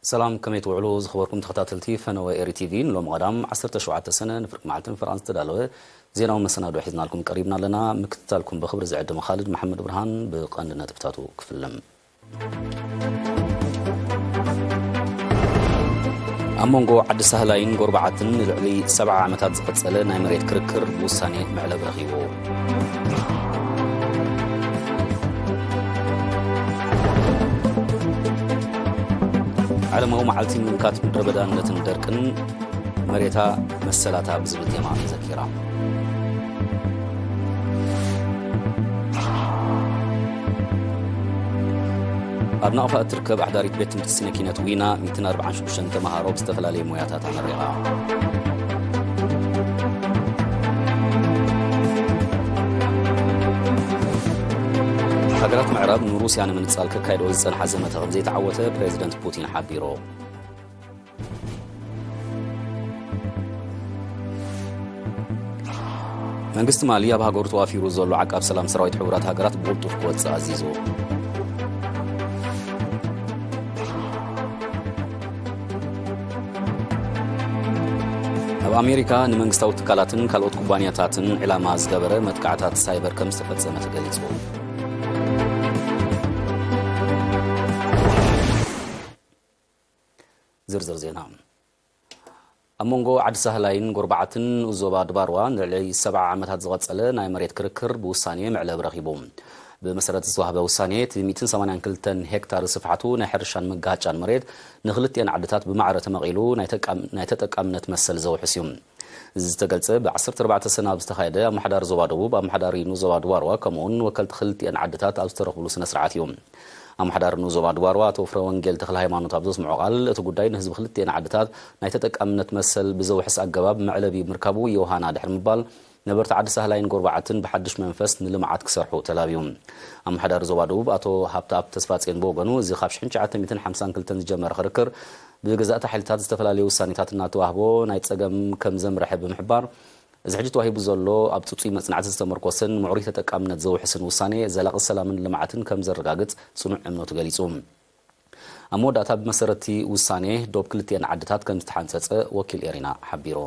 ሰላም፣ ከመይ ትውዕሉ ዝኸበርኩም ተኸታተልቲ ፈነወ ኤሪ ቲቪ? ንሎም ቀዳም ዓሰርተ ሸውዓተ ሰነ ንፍርቂ መዓልትን ፍርቓን ዝተዳለወ ዜናዊ መሰናዶ ሒዝናልኩም ቀሪብና ኣለና። ምክትታልኩም ብኽብሪ ዝዕድም ኻልድ መሓመድ ብርሃን። ብቐንዲ ነጥብታቱ ክፍልም። ኣብ መንጎ ዓዲ ሳህላይን ጎርባዓትን ንልዕሊ ሰብዓ ዓመታት ዝቐጸለ ናይ መሬት ክርክር ብውሳኔ መዕለቢ ረኺቡ። ዓለማዊ መዓልቲ ምምካት ምድረ በዳነትን ደርቅን፣ መሬታ መሰላታ ብዝብል ቴማ ተዘኪራ። ኣብ ናቕፋ እትርከብ ኣሕዳሪት ቤት ትምህርቲ ስነ ኪነት ዊና ሚእትን ኣርባዓን ሽዱሽተን ተምሃሮ ብዝተፈላለየ ሞያታት ኣመሪቓ። ሃገራት ምዕራብ ንሩስያ ንምንጻል ከካይዶ ዝጸንሓ ዘመተ ከም ዘይተዓወተ ፕሬዚደንት ፑቲን ሓቢሩ። መንግስቲ ማሊ ኣብ ሃገሩ ተዋፊሩ ዘሎ ዓቃብ ሰላም ሰራዊት ሕቡራት ሃገራት ብቕልጡፍ ክወጽእ ኣዚዙ። ኣብ ኣሜሪካ ንመንግስታዊ ትካላትን ካልኦት ኩባንያታትን ዕላማ ዝገበረ መጥቃዕታት ሳይበር ከም ዝተፈጸመ ተገሊጹ። ዝርዝር ዜና። ኣብ መንጎ ዓዲ ሳህላይን ጎርባዓትን ንኡስ ዞባ ድባርዋ ንልዕሊ ሰብዓ ዓመታት ዝቐጸለ ናይ መሬት ክርክር ብውሳኔ መዕለቢ ረኺቡ። ብመሰረት ዝተዋህበ ውሳኔ፣ እቲ ሚእትን ሰማንያን ክልተን ሄክታር ስፍሓቱ ናይ ሕርሻን መጋጫን መሬት ንኽልቲኤን ዓድታት ብማዕረ ተመቒሉ ናይ ተቃም-፣ ናይ ተጠቃምነት መሰል ዘውሕስ እዩ። እዚ ዝተገልጸ ብ ዓሰርተ ኣርባዕተ ሰነ ኣብ ዝተኻየደ ኣመሓዳሪ ዞባ ደቡብ፣ ኣመሓዳሪ ንኡስ ዞባ ድባርዋ፣ ከምኡውን ወከልቲ ክልቲኤን ዓድታት ኣብ ዝተረኽብሉ ስነ ስርዓት እዩ። ኣመሓዳሪ ንኡስ ዞባ ድባርዋ ኣቶ ፍረ ወንጌል ተኽለ ሃይማኖት ኣብ ዘስምዖ ቃል፣ እቲ ጉዳይ ንህዝቢ ክልቲኤን ዓድታት ናይ ተጠቃምነት መሰል ብዘውሕስ ኣገባብ መዕለቢ ምርካቡ የውሃና ድሕሪ ምባል፣ ነበርቲ ዓዲ ሳህላይን ጎርባዓትን ብሓድሽ መንፈስ ንልምዓት ክሰርሑ ተላብዩ። ኣመሓዳሪ ዞባ ደቡብ ኣቶ ሃብተኣብ ተስፋጽዮን ብወገኑ፣ እዚ ካብ ሽሕን ትሽዓተ ሚእትን ሓምሳን ክልተን ዝጀመረ ክርክር ብገዛእቲ ሓይልታት ዝተፈላለዩ ውሳኔታት እናተዋህቦ ናይ ጸገም ከም ዘምረሐ ብምሕባር፣ እዚ ሕጂ ተዋሂቡ ዘሎ ኣብ ጽጹይ መጽናዕቲ ዝተመርኮሰን ምዕሩይ ተጠቃምነት ዘውሕስን ውሳኔ ዘላቒ ሰላምን ልምዓትን ከም ዘረጋግጽ ጽኑዕ እምነቱ ገሊጹ። ኣብ መወዳእታ ብመሰረት'ቲ ውሳኔ ዶብ ክልቲኤን ዓድታት ከም ዝተሓንጸጸ ወኪል ኤሪና ሓቢሩ።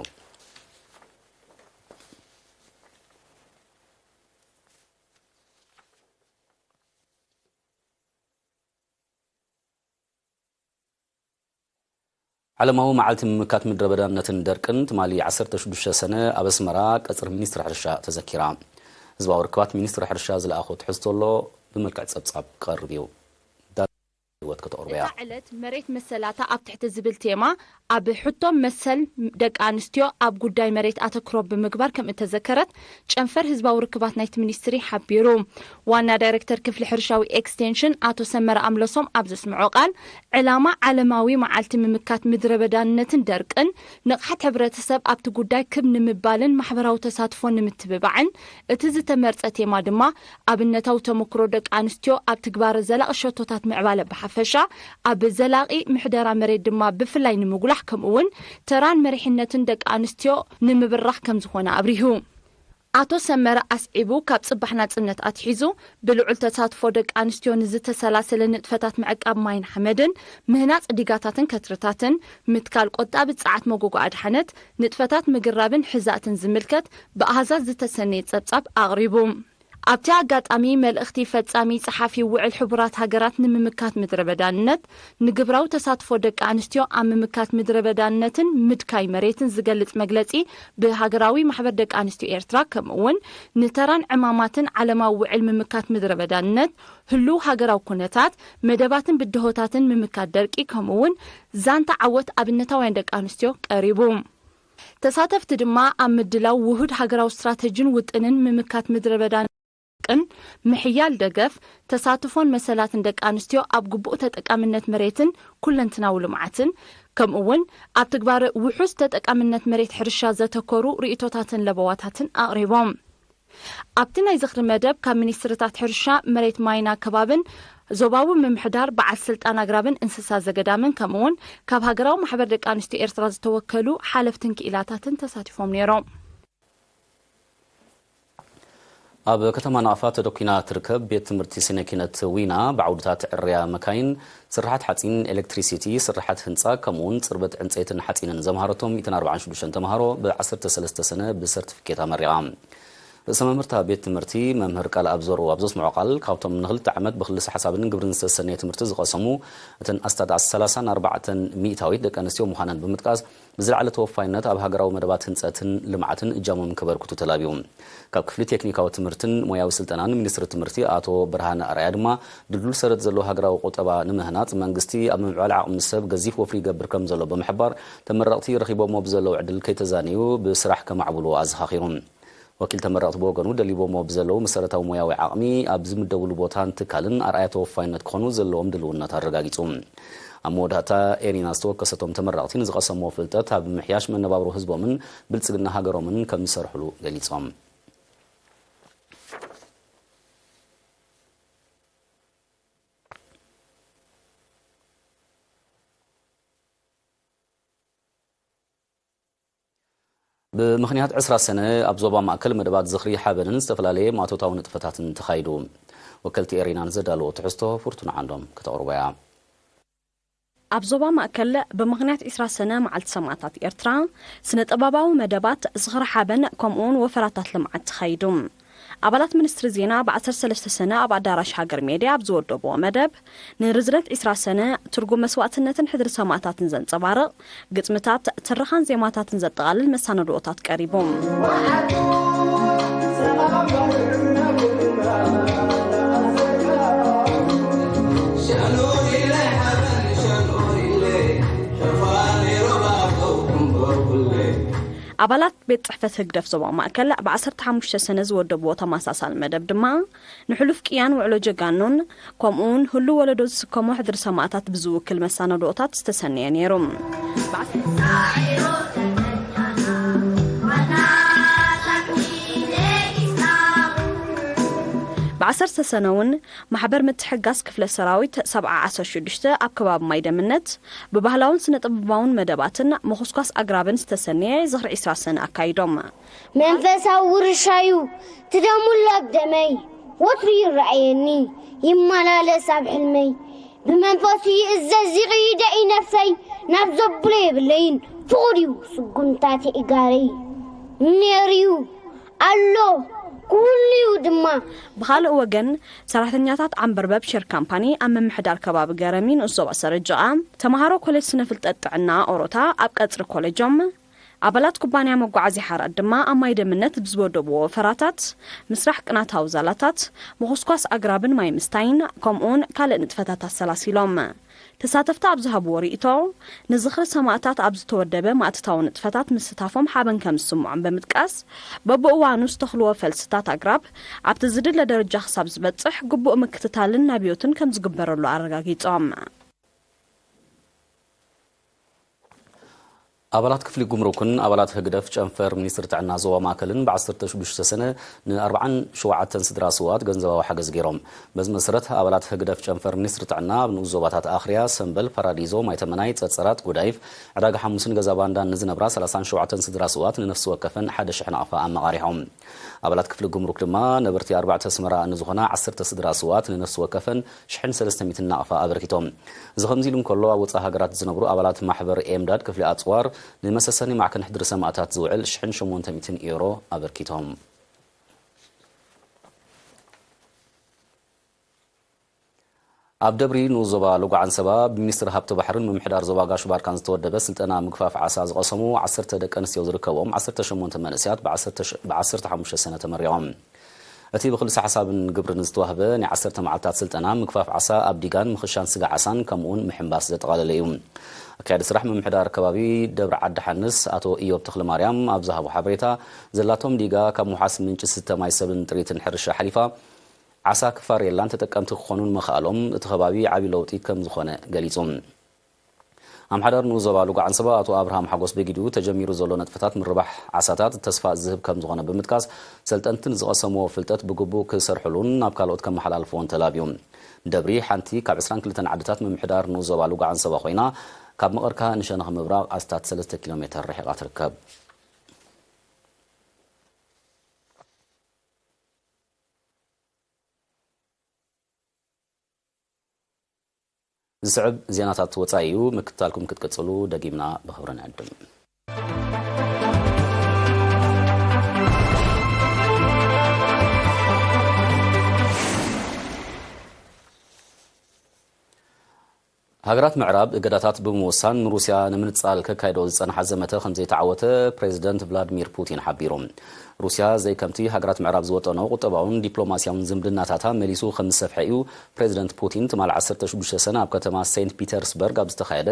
ዓለማዊ መዓልቲ ምምካት ምድረ በዳነትን ደርቅን ትማሊ ዓሰርተ ሽዱሽተ ሰነ ኣብ ኣስመራ ቀጽሪ ሚኒስትሪ ሕርሻ ተዘኪራ። ህዝባዊ ርክባት ሚኒስትሪ ሕርሻ ዝለኣኾ ትሕዝቶ ኣሎ፣ ብመልክዕ ጸብጻብ ክቐርብ እዩ። ዳን ህይወት ከተቕርቦ እያ። እታ ዕለት መሬት መሰላታ ኣብ ትሕቲ ዝብል ቴማ ኣብ ሕቶ መሰል ደቂ ኣንስትዮ ኣብ ጉዳይ መሬት ኣተክሮ ብምግባር ከም እተዘከረት ጨንፈር ህዝባዊ ርክባት ናይቲ ሚኒስትሪ ሓቢሩ። ዋና ዳይሬክተር ክፍሊ ሕርሻዊ ኤክስቴንሽን ኣቶ ሰመረ ኣምለሶም ኣብ ዘስምዖ ቃል፣ ዕላማ ዓለማዊ መዓልቲ ምምካት ምድረ በዳነትን ደርቅን ንቕሓት ሕብረተሰብ ኣብቲ ጉዳይ ክብ ንምባልን ማሕበራዊ ተሳትፎ ንምትብባዕን፣ እቲ ዝተመርጸ ቴማ ድማ ኣብነታዊ ተመክሮ ደቂ ኣንስትዮ ኣብ ትግባረ ዘላቒ ሸቶታት ምዕባለ ብሓፈሻ፣ ኣብ ዘላቒ ምሕደራ መሬት ድማ ብፍላይ ንምጉላሕ፣ ከምኡ'ውን ተራን መሪሕነትን ደቂ ኣንስትዮ ንምብራኽ ከም ዝኾነ ኣብሪሁ። ኣቶ ሰመረ ኣስዒቡ፣ ካብ ጽባሕ ናጽነት ኣትሒዙ ብልዑል ተሳትፎ ደቂ ኣንስትዮ ንዝተሰላሰለ ንጥፈታት ምዕቃብ ማይን ሓመድን፣ ምህናጽ ዲጋታትን ከትርታትን፣ ምትካል ቆጣቢ ጸዓት መጎጎ ኣድሓነት፣ ንጥፈታት ምግራብን ሕዛእትን ዝምልከት ብኣሃዛት ዝተሰነየ ጸብጻብ ኣቕሪቡ። ኣብቲ ኣጋጣሚ፣ መልእኽቲ ፈጻሚ ጸሓፊ ውዕል ሕቡራት ሃገራት ንምምካት ምድረ በዳነት፣ ንግብራዊ ተሳትፎ ደቂ ኣንስትዮ ኣብ ምምካት ምድረ በዳነትን ምድካይ መሬትን ዝገልጽ መግለጺ ብሃገራዊ ማሕበር ደቂ ኣንስትዮ ኤርትራ፣ ከምኡ'ውን ንተራን ዕማማትን ዓለማዊ ውዕል ምምካት ምድረ በዳነት፣ ህሉው ሃገራዊ ኩነታት፣ መደባትን ብድሆታትን ምምካት ደርቂ፣ ከምኡ'ውን ዛንታ ዓወት ኣብነታውያን ደቂ ኣንስትዮ ቀሪቡ። ተሳተፍቲ ድማ ኣብ ምድላው ውሁድ ሃገራዊ ስትራተጂን ውጥንን ምምካት ምድረ በዳን ደርቅን፣ ምሕያል ደገፍ፣ ተሳትፎን መሰላትን ደቂ ኣንስትዮ ኣብ ግቡእ ተጠቃምነት መሬትን ኩለንትናዊ ልምዓትን፣ ከምኡ'ውን ኣብ ትግባረ ውሑስ ተጠቃምነት መሬት ሕርሻ ዘተኮሩ ርእይቶታትን ለበዋታትን ኣቕሪቦም። ኣብቲ ናይ ዝኽሪ መደብ ካብ ሚኒስትርታት ሕርሻ፣ መሬት ማይን ኣከባብን ዞባዊ ምምሕዳር በዓል ስልጣን ኣግራብን እንስሳ ዘገዳምን ከምኡ'ውን ካብ ሃገራዊ ማሕበር ደቂ ኣንስትዮ ኤርትራ ዝተወከሉ ሓለፍትን ክኢላታትን ተሳቲፎም ነይሮም። ኣብ ከተማ ናቕፋ ተደኲና ትርከብ ቤት ትምህርቲ ስነ ኪነት ዊና ብዓውድታት ዕርያ መካይን፣ ስርሓት ሓጺን፣ ኤሌክትሪሲቲ፣ ስርሓት ህንጻ ከምኡውን ጽርበት ዕንጸይትን ሓጺንን ዘምሃረቶም ሚእትን ኣርባዓን ሽዱሽተን ተምሃሮ ብዓሰርተ ሰለስተ ሰነ ብሰርቲፊኬት ኣመሪቓ። ርእሰ መምህርታ ቤት ትምህርቲ መምህር ቃል ኣብ ዞሮ ኣብ ዘስምዖ ቃል፣ ካብቶም ንክልተ ዓመት ብክልሰ ሓሳብን ግብርን ዝተሰነየ ትምህርቲ ዝቐሰሙ እተን ኣስታት ሰላሳን ኣርባዕተን ሚእታዊት ደቂ ኣንስትዮ ምዃነን ብምጥቃስ፣ ብዝለዓለ ተወፋይነት ኣብ ሃገራዊ መደባት ህንጸትን ልምዓትን እጃሞም ከበርክቱ ተላብዩ። ካብ ክፍሊ ቴክኒካዊ ትምህርትን ሞያዊ ስልጠናን ሚኒስትሪ ትምህርቲ ኣቶ ብርሃነ ኣርኣያ ድማ፣ ድልዱል ሰረት ዘለዎ ሃገራዊ ቁጠባ ንምህናጽ መንግስቲ ኣብ ምምዕባል ዓቕሚ ሰብ ገዚፍ ወፍሪ ይገብር ከም ዘሎ ብምሕባር፣ ተመረቕቲ ረኺቦሞ ብዘለዉ ዕድል ከይተዛነዩ ብስራሕ ከማዕብልዎ ኣዘኻኺሩ። ወኪል ተመረቕቲ ብወገኑ፣ ደሊቦሞ ብዘለዉ መሰረታዊ ሞያዊ ዓቕሚ ኣብ ዝምደብሉ ቦታን ትካልን ኣርኣያ ተወፋይነት ክኾኑ ዘለዎም ድልውነት ኣረጋጊጹ። ኣብ መወዳእታ ኤሪና ዝተወከሰቶም ተመረቕቲ ንዝቐሰምዎ ፍልጠት ኣብ ምምሕያሽ መነባብሮ ህዝቦምን ብልጽግና ሃገሮምን ከም ዝሰርሕሉ ገሊጾም። ብምኽንያት ዕስራ ሰነ ኣብ ዞባ ማእከል መደባት ዝኽሪ ሓበንን ዝተፈላለየ ማእቶታዊ ንጥፈታትን ተኻይዱ። ወከልቲ ኤሪናን ዘዳለዎ ትሕዝቶ ፍርቱና ዓንዶም ከተቕርቦ እያ። ኣብ ዞባ ማእከል ብምኽንያት ዕስራ ሰነ መዓልቲ ሰማእታት ኤርትራ ስነ ጥበባዊ መደባት ዝኽሪ ሓበን ከምኡውን ወፈራታት ልምዓት ተኻይዱ። ኣባላት ሚኒስትሪ ዜና ብ ዓሰርተ ሰለስተ ሰነ ኣብ ኣዳራሽ ሃገር ሜድያ ኣብ ዝወደብዎ መደብ፣ ንርዝነት ዕስራ ሰነ ትርጉም መስዋእትነትን ሕድሪ ሰማእታትን ዘንጸባርቕ ግጥምታት፣ ትረኻን ዜማታትን ዘጠቓልል መሳነድኦታት ቀሪቡ። ኣባላት ቤት ጽሕፈት ህግደፍ ዞባ ማእከል ብ ዓሰርተ ሓሙሽተ ሰነ ዝወደብዎ ተመሳሳሊ መደብ ድማ፣ ንሕሉፍ ቅያን ውዕሎ ጀጋኑን፣ ከምኡውን ህሉው ወለዶ ዝስከሞ ሕድሪ ሰማእታት ብዝውክል መሳነድኦታት ዝተሰነየ ነይሩ። ብ ዓሰርተ ሰነ እውን ማሕበር ምትሕጋዝ ክፍለ ሰራዊት ሰብዓ ዓሰርተ ሽዱሽተ ኣብ ከባቢ ማይ ደምነት ብባህላውን ስነ ጥበባውን መደባትን ምኹስኳስ ኣግራብን ዝተሰነየ ዝኽሪ ዕስራ ሰነ ኣካይዶም። መንፈሳዊ ውርሻዩ ትደሙሎ ኣብ ደመይ፣ ወትሩ ይረኣየኒ፣ ይመላለስ ኣብ ሕልመይ። ብመንፈሱ ይእዘዝ፣ ይቕይደ እዩ ነፍሰይ፣ ናብ ዘብሎ የብለይን፣ ፍቑድ እዩ ስጉምታቲ እጋረይ። ነይሩ እዩ፣ ኣሎ፣ ክህሉ እዩ ድማ። ብኻልእ ወገን፣ ሰራሕተኛታት ዓንበርበብ ሼር ካምፓኒ ኣብ ምምሕዳር ከባቢ ገረሚ ንኡስ ዞባ ሰረጅቓ፣ ተምሃሮ ኮሌጅ ስነ ፍልጠት ጥዕና ኦሮታ ኣብ ቀጽሪ ኮሌጆም፣ ኣባላት ኩባንያ መጓዓዝያ ሓራት ድማ ኣብ ማይ ደምነት ብዝወደብዎ ወፈራታት፣ ምስራሕ ቅናታዊ ዛላታት፣ ምኹስኳስ ኣግራብን ማይ ምስታይን፣ ከምኡውን ካልእ ንጥፈታት ኣሰላሲሎም። ተሳተፍቲ ኣብ ዝሃብዎ ርእይቶ፣ ንዝኽሪ ሰማእታት ኣብ ዝተወደበ ማእቶታዊ ንጥፈታት ምስታፎም ሓበን ከም ዝስምዖም ብምጥቃስ፣ በብእዋኑ ዝተኽልዎ ፈልስታት ኣግራብ ኣብቲ ዝድለ ደረጃ ክሳብ ዝበጽሕ ግቡእ ምክትታልን ናብዮትን ከም ዝግበረሉ ኣረጋጊጾም። ኣባላት ክፍሊ ጉምሩክን ኣባላት ህግደፍ ጨንፈር ሚኒስትሪ ጥዕና ዞባ ማእከልን ብ ዓሰርተ ሽዱሽተ ሰነ ን ኣርብዓን ሸውዓተን ስድራ ስውኣት ገንዘባዊ ሓገዝ ገይሮም። በዚ መሰረት፣ ኣባላት ህግደፍ ጨንፈር ሚኒስትሪ ጥዕና ኣብ ንኡስ ዞባታት ኣኽርያ፣ ሰምበል፣ ፓራዲዞ፣ ማይተመናይ፣ ጸጸራት፣ ጉዳይፍ፣ ዕዳጋ ሓሙስን ገዛ ባንዳን ንዝነብራ ሰላሳን ሸውዓተን ስድራ ስውኣት ንነፍሲ ወከፈን ሓደ ሽሕ ናቕፋ ኣመቓሪሖም። ኣባላት ክፍሊ ጉምሩክ ድማ ነበርቲ ኣርባዕተ ኣስመራ ንዝኾና ዓሰርተ ስድራ ስውኣት ንነፍሲ ወከፈን ሽሕን ሰለስተ ሚእትን ናቕፋ ኣበርኪቶም። እዚ ከምዚ ኢሉ እንከሎ፣ ኣብ ወጻኢ ሃገራት ዝነብሩ ኣባላት ማሕበር ኤምዳድ ክፍሊ ኣጽዋር ንመሰሰኒ ማዕከን ሕድሪ ሰማእታት ዝውዕል ሽሕን ሸሞንተ ሚእትን ዩሮ ኣበርኪቶም። ኣብ ደብሪ ንኡስ ዞባ ሎጎ ዓንሰባ ብሚኒስትሪ ሃብቲ ባሕርን ምምሕዳር ዞባ ጋሽ ባርካን ዝተወደበ ስልጠና ምግፋፍ ዓሳ ዝቐሰሙ ዓሰርተ ደቂ ኣንስትዮ ዝርከብኦም ዓሰርተ ሸሞንተ መንእሰያት ብዓሰርተ ሸ-፣ ብዓሰርተ ሓሙሽተ ሰነ ተመሪቖም። እቲ ብክልሰ ሓሳብን ግብርን ዝተዋህበ ናይ ዓሰርተ መዓልታት ስልጠና ምግፋፍ ዓሳ ኣብ ዲጋን ምኽሻን ስጋ ዓሳን ከምኡውን ምሕንባስ ዘጠቓለለ እዩ። ኣካያዲ ስራሕ ምምሕዳር ከባቢ ደብረ ዓዲ ሓንስ ኣቶ ኢዮብ ተኽለማርያም ኣብ ዝሃቦ ሓበሬታ፣ ዘላቶም ዲጋ ካብ ምውሓስ ምንጪ ዝስተ ማይ ሰብልን ጥሪትን ሕርሻ ሓሊፋ ዓሳ ክፋረየላን ተጠቀምቲ ክኾኑን ምኽኣሎም እቲ ከባቢ ዓቢ ለውጢ ከም ዝኾነ ገሊጹ። ኣምሓዳር ንኡስ ዞባ ሉጉ ዓንሰባ ኣቶ ኣብርሃም ሓጎስ በጊዱ ተጀሚሩ ዘሎ ነጥፈታት ምርባሕ ዓሳታት ተስፋ ዝህብ ከም ዝኾነ ብምጥቃስ፣ ሰልጠንቲ ንዝቐሰምዎ ፍልጠት ብግቡእ ክሰርሕሉን ናብ ካልኦት ከመሓላልፍዎን ተላብዩ። ደብሪ ሓንቲ ካብ ዕስራን ክልተን ዓድታት ምምሕዳር ንኡስ ዞባ ሉጉ ዓንሰባ ኮይና፣ ካብ መቐርካ ንሸነኽ ምብራቕ ኣስታት ሰለስተ ኪሎ ሜተር ርሒቓ ትርከብ። ዝስዕብ ዜናታት ወጻኢ እዩ። ምክትታልኩም ክትቅጽሉ ደጊምና ብኽብሪ ንዕድም። ሃገራት ምዕራብ እገዳታት ብምውሳን ንሩስያ ንምንጻል ከካይዶ ዝጸንሓ ዘመተ ከም ዘይተዓወተ ፕሬዚደንት ቭላድሚር ፑቲን ሓቢሩ። ሩስያ ዘይከምቲ ሃገራት ምዕራብ ዝወጠኖ ቁጠባውን ዲፕሎማስያውን ዝምድናታታ መሊሱ ከም ዝሰፍሐ እዩ ፕሬዚደንት ፑቲን ትማል ዓሰርተ ሽዱሽተ ሰነ ኣብ ከተማ ሴንት ፒተርስበርግ ኣብ ዝተኻየደ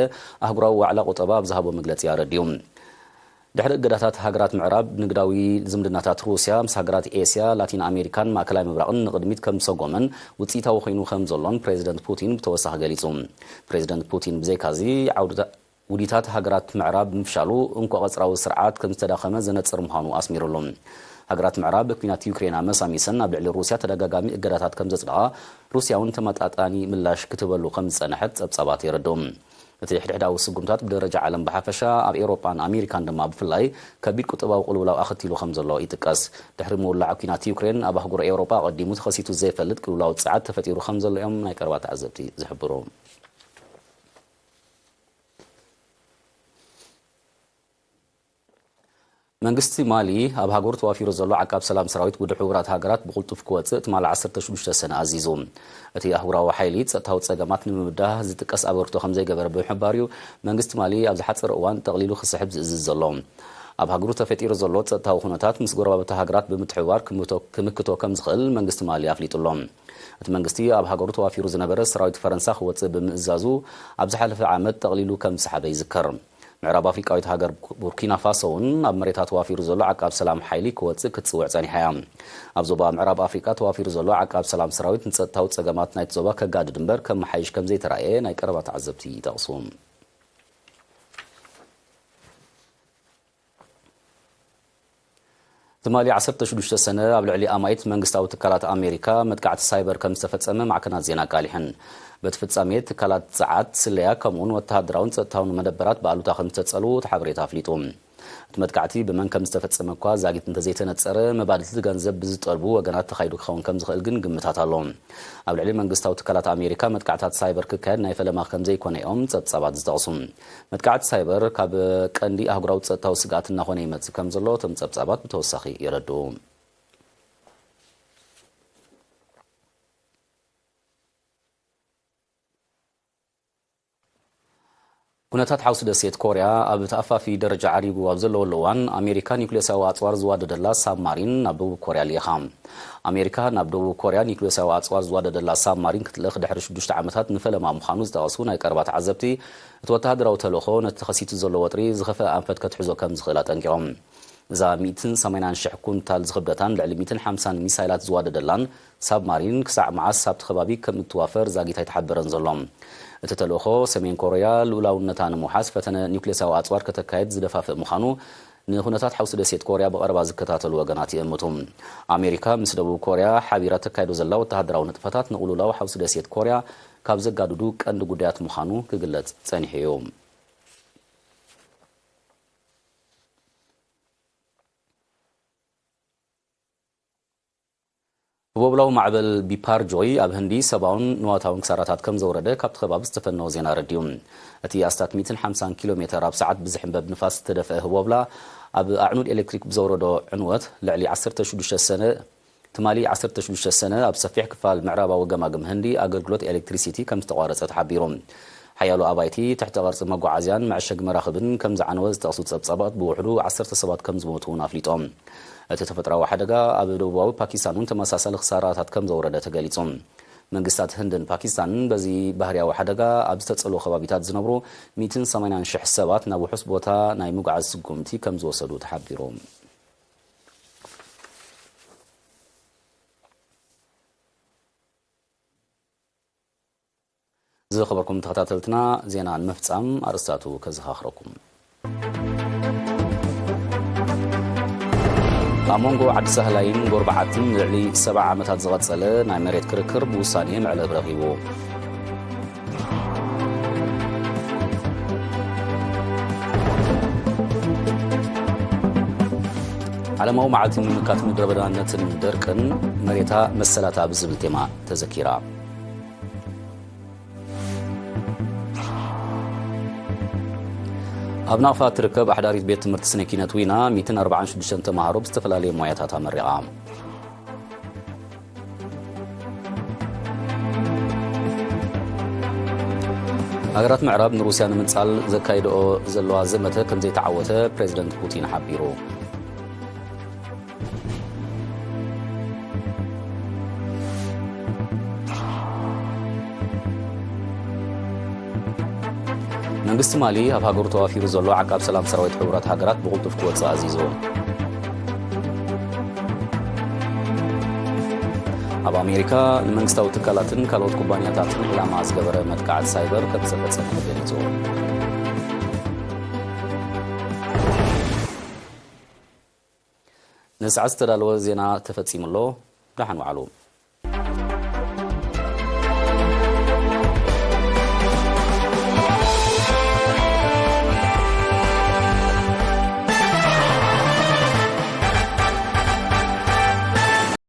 ኣህጉራዊ ዋዕላ ቁጠባ ኣብ ዝሃቦ መግለጺ ኣረዲኡ። ድሕሪ እገዳታት ሃገራት ምዕራብ፣ ንግዳዊ ዝምድናታት ሩስያ ምስ ሃገራት ኤስያ፣ ላቲን ኣሜሪካን ማእከላይ ምብራቕን ንቕድሚት ከም ዝሰጎመን ውጽኢታዊ ኮይኑ ከም ዘሎን ፕሬዚደንት ፑቲን ብተወሳኺ ገሊጹ። ፕሬዚደንት ፑቲን ብዘይካዚ፣ ዓውድታ-፣ ውዲታት ሃገራት ምዕራብ ምፍሻሉ፣ እንኮ ቀጽራዊ ስርዓት ከም ዝተዳኸመ ዘነጽር ምዃኑ ኣስሚሩሉ። ሃገራት ምዕራብ፣ ብኲናት ዩክሬን ኣመሳሚሰን ኣብ ልዕሊ ሩስያ ተደጋጋሚ እገዳታት ከም ዘጽደቓ፣ ሩስያ እውን ተመጣጣኒ ምላሽ ክትህበሉ ከም ዝጸንሐት ጸብጻባት የረድኡ። እቲ ሕድሕዳዊ ስጉምታት ብደረጃ ዓለም ብሓፈሻ፣ ኣብ ኤውሮጳን ኣሜሪካን ድማ ብፍላይ፣ ከቢድ ቁጠባዊ ቅልውላው ኣኸቲሉ ከም ዘሎ ይጥቀስ። ድሕሪ ምውላዕ ኲናት ዩክሬን፣ ኣብ ኣህጉር ኤውሮጳ ኣቐዲሙ ተኸሲቱ ዘይፈልጥ ቅልውላው ጸዓት ተፈጢሩ ከም ዘሎ እዮም ናይ ቀረባ ተዓዘብቲ ዝሕብሩ። መንግስቲ ማሊ ኣብ ሃገሩ ተዋፊሩ ዘሎ ዓቃብ ሰላም ሰራዊት ውድብ ሕቡራት ሃገራት ብቕልጡፍ ክወጽእ ትማል ዓሰርተ ሽዱሽተ ሰነ ኣዚዙ። እቲ ኣህጉራዊ ሓይሊ ጸጥታዊ ጸገማት ንምብዳህ ዝጥቀስ ኣበርክቶ ከም ዘይገበረ ብምሕባር እዩ መንግስቲ ማሊ ኣብ ዝሓጸረ እዋን ጠቕሊሉ ክስሕብ ዝእዝዝ ዘሎ። ኣብ ሃገሩ ተፈጢሩ ዘሎ ጸጥታዊ ኩነታት ምስ ጎረባብቲ ሃገራት ብምትሕብባር ክምቶ-፣ ክምክቶ ከም ዝኽእል መንግስቲ ማሊ ኣፍሊጡ ኣሎ። እቲ መንግስቲ ኣብ ሃገሩ ተዋፊሩ ዝነበረ ሰራዊት ፈረንሳ ክወጽእ ብምእዛዙ ኣብ ዝሓለፈ ዓመት ጠቕሊሉ ከም ዝሰሓበ ይዝከር። ምዕራብ ኣፍሪቃዊት ሃገር ቡርኪና ፋሶ እውን ኣብ መሬታ ተዋፊሩ ዘሎ ዓቃብ ሰላም ሓይሊ ክወጽእ ክትጽውዕ ጸኒሓ እያ። ኣብ ዞባ ምዕራብ ኣፍሪቃ ተዋፊሩ ዘሎ ዓቃብ ሰላም ሰራዊት ንጸጥታዊ ጸገማት ናይቲ ዞባ ከጋድድ እምበር ከመሓይሽ ከም ዘይተራእየ ናይ ቀረባ ተዓዘብቲ ይጠቕሱ። ትማሊ ዓሰርተ ሽዱሽተ ሰነ ኣብ ልዕሊ ኣማኢት መንግስታዊ ትካላት ኣሜሪካ መጥቃዕቲ ሳይበር ከም ዝተፈጸመ ማዕከናት ዜና ኣቃሊሐን። በቲ ፍጻሜ ትካላት ጸዓት፣ ስለያ፣ ከምኡውን ወተሃደራውን ጸጥታውን መደበራት ብኣሉታ ከም ዝተጸልዉ እቲ ሓበሬታ ኣፍሊጡ። እቲ መጥቃዕቲ ብመን ከም ዝተፈጸመ እኳ ዛጊት እንተዘይተነጸረ፣ መባልቲ ገንዘብ ብዝጠልቡ ወገናት ተኻይዱ ክኸውን ከም ዝኽእል ግን ግምታት ኣሎ። ኣብ ልዕሊ መንግስታዊ ትካላት ኣሜሪካ መጥቃዕታት ሳይበር ክካየድ ናይ ፈለማ ከም ዘይኮነ እዮም ጸብጻባት ዝጠቕሱ። መጥቃዕቲ ሳይበር ካብ ቀንዲ ኣህጉራዊ ጸጥታዊ ስግኣት እናኾነ ይመጽእ ከም ዘሎ እቶም ጸብጻባት ብተወሳኺ የረድኡ። ኩነታት ሓውሲ ደሴት ኮርያ ኣብ ተኣፋፊ ደረጃ ዓሪጉ ኣብ ዘለወሉ እዋን፣ ኣሜሪካ ኒውክሌሳዊ ኣጽዋር ዝዋደደላ ሳብማሪን ናብ ደቡብ ኮርያ ልኢኻ። ኣሜሪካ ናብ ደቡብ ኮርያ ኒውክሌሳዊ ኣጽዋር ዝዋደደላ ሳብማሪን ክትልእኽ ድሕሪ ሽዱሽተ ዓመታት ንፈለማ ምዃኑ ዝጠቐሱ ናይ ቀረባ ተዓዘብቲ፣ እቲ ወተሃደራዊ ተልእኾ ነቲ ተኸሲቱ ዘሎ ወጥሪ ዝኸፍአ ኣንፈት ከትሕዞ ከም ዝኽእል ኣጠንቂቖም። እዛ ሚእትን ሰማንያን ሽሕ ኩንታል ዝኽብደታን ልዕሊ ሚእትን ሓምሳን ሚሳይላት ዝዋደደላን ሳብማሪን ክሳዕ መዓስ ኣብቲ ከባቢ ከም እትዋፈር ዛጊት ኣይተሓበረን ዘሎ። እቲ ተልእኾ፣ ሰሜን ኮርያ ልኡላውነታ ንምውሓስ ፈተነ ኒውክሌሳዊ ኣጽዋር ከተካይድ ዝደፋፍእ ምዃኑ፣ ንኩነታት ሓውሲ ደሴት ኮርያ ብቐረባ ዝከታተሉ ወገናት ይእምቱ። ኣሜሪካ ምስ ደቡብ ኮርያ ሓቢራ ተካይዶ ዘላ ወተሃደራዊ ንጥፈታት ንቕልውላው ሓውሲ ደሴት ኮርያ ካብ ዘጋድዱ ቀንዲ ጉዳያት ምዃኑ ክግለጽ ጸኒሑ እዩ። ህቦብላዊ ማዕበል ቢፓርጆይ ኣብ ህንዲ ሰብኣውን ንዋታውን ክሳራታት ከም ዘውረደ ካብቲ ከባቢ ዝተፈነወ ዜና ኣረዲኡ። እቲ ኣስታት ሚእትን ሓምሳን ኪሎ ሜተር ኣብ ሰዓት ብዝሕንበብ ንፋስ ዝተደፍአ ህቦብላ፣ ኣብ ኣዕኑድ ኤሌክትሪክ ብዘውረዶ ዕንወት፣ ልዕሊ ዓሰርተ ሽዱሽተ ሰነ፣ ትማሊ ዓሰርተ ሽዱሽተ ሰነ ኣብ ሰፊሕ ክፋል ምዕራባዊ ገማግም ህንዲ ኣገልግሎት ኤሌክትሪሲቲ ከም ዝተቋረጸ ተሓቢሩ። ሓያሎ ኣባይቲ፣ ትሕተ ቅርጺ መጓዓዝያን መዐሸጊ መራኽብን ከም ዝዓነወ ዝጠቕሱ ጸብጻባት፣ ብውሕዱ ዓሰርተ ሰባት ከም ዝሞቱ እውን ኣፍሊጦም። እቲ ተፈጥሮኣዊ ሓደጋ ኣብ ደቡባዊ ፓኪስታን እውን ተመሳሳሊ ክሳራታት ከም ዘውረደ ተገሊጹ። መንግስታት ህንድን ፓኪስታንን በዚ ባህርያዊ ሓደጋ ኣብ ዝተጸልዎ ከባቢታት ዝነብሩ ሚእትን ሰማንያን ሽሕ ሰባት ናብ ውሑስ ቦታ ናይ ምጉዓዝ ስጉምቲ ከም ዝወሰዱ ተሓቢሩ። ዝኸበርኩም ተኸታተልትና፣ ዜና ንምፍጻም ኣርእስታቱ ከዘኻኽረኩም። ኣብ መንጎ ዓዲ ሳህላይን ጎርባዓትን ልዕሊ ሰብዓ ዓመታት ዝቐጸለ ናይ መሬት ክርክር ብውሳኔ መዕለቢ ረኺቡ። ዓለማዊ መዓልቲ ምምካት ምድረ በዳነትን ደርቅን፣ መሬታ መሰላታ ብዝብል ቴማ ተዘኪራ። ኣብ ናቕፋ እትርከብ ኣሕዳሪት ቤት ትምህርቲ ስነ ኪነት ዊና ሚእትን ኣርባዓን ሽዱሽተን ተምሃሮ ብዝተፈላለየ ሞያታት ኣመሪቓ። ሃገራት ምዕራብ ንሩስያ ንምንጻል ዘካይድኦ ዘለዋ ዘመተ ከም ዘይተዓወተ ፕሬዚደንት ፑቲን ሓቢሩ። መንግስቲ ማሊ ኣብ ሃገሩ ተዋፊሩ ዘሎ ዓቃብ ሰላም ሰራዊት ሕቡራት ሃገራት ብቕልጡፍ ክወጽእ ኣዚዙ። ኣብ ኣሜሪካ ንመንግስታዊ ትካላትን ካልኦት ኩባንያታትን ዕላማ ዝገበረ መጥቃዕቲ ሳይበር ከም ዝተፈጸመ ተገሊጹ። ንሰዓት ዝተዳለወ ዜና ተፈጺሙ ኣሎ። ደሓን ዋዕሉ።